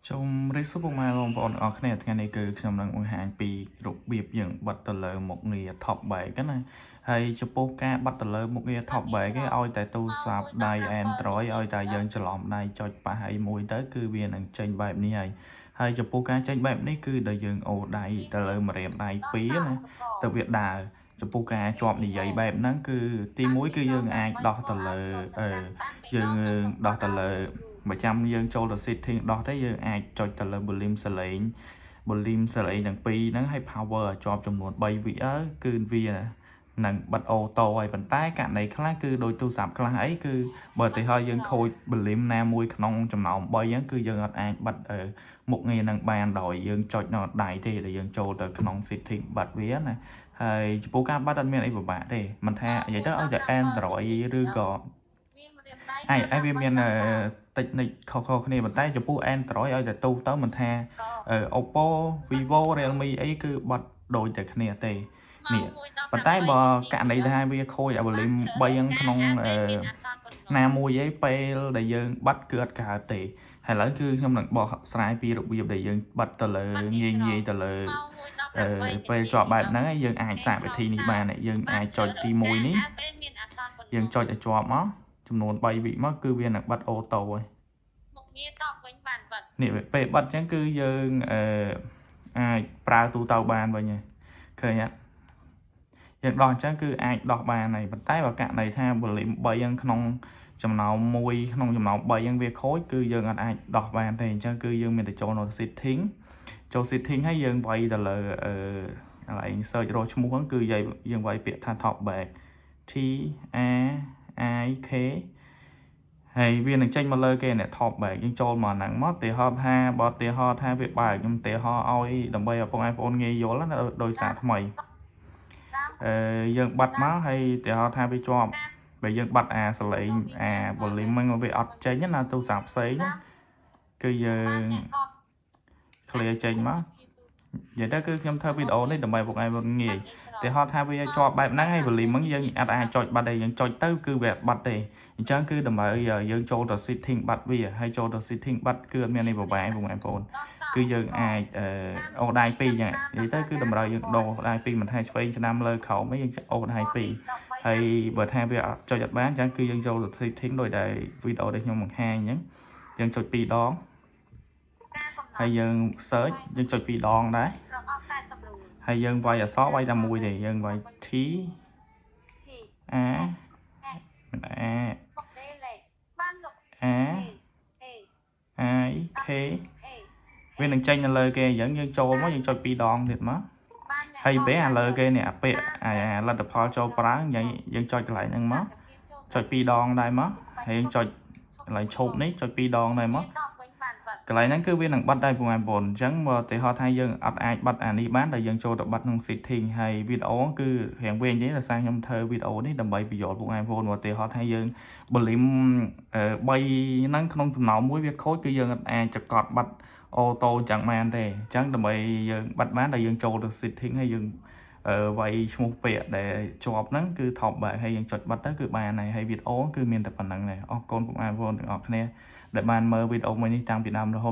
ជំរាបសួរពុកម៉ែបងប្អូនទាំងអស់គ្នាថ្ងៃនេះគឺខ្ញុំនឹងបង្ហាញពីរបៀបយើងបិទទៅលើមុខងារ TalkBack ណាហើយចំពោះការបិទទៅលើមុខងារ TalkBack គេឲ្យតែទូរស័ព្ទដៃ Android ឲ្យតែយើងច្រឡំដៃចុចប៉ះឲ្យមួយទៅគឺវានឹងចេញបែបនេះហើយហើយចំពោះការចេញបែបនេះគឺដែលយើងអូសដៃទៅលើម្រាមដៃពីរណាទៅវាដើរចំពោះការជាប់និយាយបែបហ្នឹងគឺទីមួយគឺយើងអាចដោះទៅលើអឺយើងដោះទៅលើ បើចាំយើងចូលទៅ setting ដោះទៅយើងអាចចុចទៅលើ volume សលេង volume សលេងទាំងពីរហ្នឹងហើយ power ឲ្យជាប់ចំនួន3វិគឺវានឹងបិទ auto ហើយប៉ុន្តែករណីខ្លះគឺដោយទូរស័ព្ទខ្លះអីគឺបើទៅឲ្យយើងខូច volume ណាមួយក្នុងចំណោម3ហ្នឹងគឺយើងអត់អាចបិទមុខងារហ្នឹងបានដោយយើងចុចនៅដៃទេដែលយើងចូលទៅក្នុង setting បិទវាណាហើយចំពោះការបិទអត់មានអីពិបាកទេមិនថានិយាយទៅឲ្យតែ Android ឬក៏ iOS វាមាន technique ខុសៗគ្នាប៉ុន្តែចំពោះ Android ឲ្យតែទូទៅមិនថា Oppo, Vivo, Realme អីគឺបត់ដូចតែគ្នាទេនេះប៉ុន្តែបើករណីថាវាខូចអា volume 3ហ្នឹងក្នុងណាមួយអីពេលដែលយើងបិទគឺអត់កើតទេហើយឥឡូវគឺខ្ញុំនឹងបកស្រាយពីរបៀបដែលយើងបិទទៅលើងាយងាយទៅលើអឺពេលជាប់បែបហ្នឹងយើងអាចសាកវិធីនេះបានយើងអាចចុចទី1នេះយើងចុចឲ្យជាប់មកចំនួន3វិមកគឺវានឹងបិទ auto ហើយ មុខងារតបវិញបានបិទ នេះពេលបិទអញ្ចឹងគឺយើងអឺអាចប្រើទូទៅបានវិញហើយឃើញអត់យើងដោះអញ្ចឹងគឺអាចដោះបានហើយប៉ុន្តែបើករណីថា volume 3ហ្នឹងក្នុងចំណោម1ក្នុងចំណោម3ហ្នឹងវាខូចគឺយើងអត់អាចដោះបានទេអញ្ចឹងគឺយើងមានតែចូលនៅ setting ចូល setting ហើយយើងវាយទៅលើអឺកន្លែង search រកឈ្មោះហ្នឹងគឺយើងវាយពាក្យថា TalkBack T A I K ហើយវានឹងចេញមកលើគេអ្នក TalkBack យើងចូលមកហ្នឹងមកទីហោថាបើទីហោថាវាបើកខ្ញុំទីហោឲ្យដើម្បីឲ្យបងប្អូនងាយយល់ណាដោយសារថ្មីអឺយើងបាត់មកហើយទីហោថាវាជាប់បើយើងបាត់អាសលេងអា volume ហ្នឹងវាអត់ចេញណាទូរស័ព្ទផ្សេងគឺយើង clear ចេញមកនិយាយទៅគឺខ្ញុំធ្វើវីដេអូនេះដើម្បីពួកឯងងាយតែហត់ថាវាជាប់បែបហ្នឹងហើយ volume ហ្នឹងយើងអត់អាចចុចបាត់ទេយើងចុចទៅគឺវាបាត់ទេអញ្ចឹងគឺដើម្បីយើងចូលទៅ setting បាត់វាហើយចូលទៅ setting បាត់គឺអត់មានអីពិបាកបងប្អូនគឺយើងអាចអឺអូសដៃពីរអញ្ចឹងនិយាយទៅគឺតម្រូវយើងដូរដៃពីរមិនថាឆ្វេងស្ដាំលើក្រោមអីយើងអូសដៃពីរហើយបើថាវាអត់ចុចអត់បានអញ្ចឹងគឺយើងចូលទៅ setting ដោយដែលវីដេអូដែលខ្ញុំបង្ហាញអញ្ចឹងយើងចុចពីរដងហើយយើង search យើងចុចពីរដងដែរហើយយើងវាយអក្សរវាយតែមួយទេយើងវាយ T A A A I K វានឹងចេញនៅលើគេអញ្ចឹងយើងចូលមកយើងចុចពីរដងទៀតមកហើយពេលអាលើគេនេះអាពាក្យអាលទ្ធផលចូលប្រើយើងចុចកន្លែងហ្នឹងមកចុចពីរដងដែរមកហើយយើងចុចកន្លែងឈប់នេះចុចពីរដងដែរមកកន្លែងហ្នឹងគឺវានឹងបិទដែរបងប្អូនអញ្ចឹងបើឧទាហរណ៍ថាយើងអត់អាចបិទអានេះបានតែយើងចូលទៅបិទក្នុង setting ហើយវីដេអូគឺរៀងវែងទេដោយសារខ្ញុំធ្វើវីដេអូនេះដើម្បីបញ្យល់ពុកម៉ែបងប្អូនឧទាហរណ៍ថាយើង volume 3ហ្នឹងក្នុងចំណោមមួយវាខូចគឺយើងអត់អាចចកត់បិទ auto អញ្ចឹងបានទេអញ្ចឹងដើម្បីយើងបិទបានតែយើងចូលទៅ setting ហើយយើងវាយឈ្មោះពាក្យដែលជាប់ហ្នឹងគឺ TalkBack ហើយយើងចុចបិទទៅគឺបានហើយហើយវីដេអូគឺមានតែប៉ុណ្្នឹងដែរអរគុណពុកម៉ែបងប្អូនទាំងអស់គ្នាដែលបានមើលវីដេអូមួយនេះតាំងពីដើមរហូត។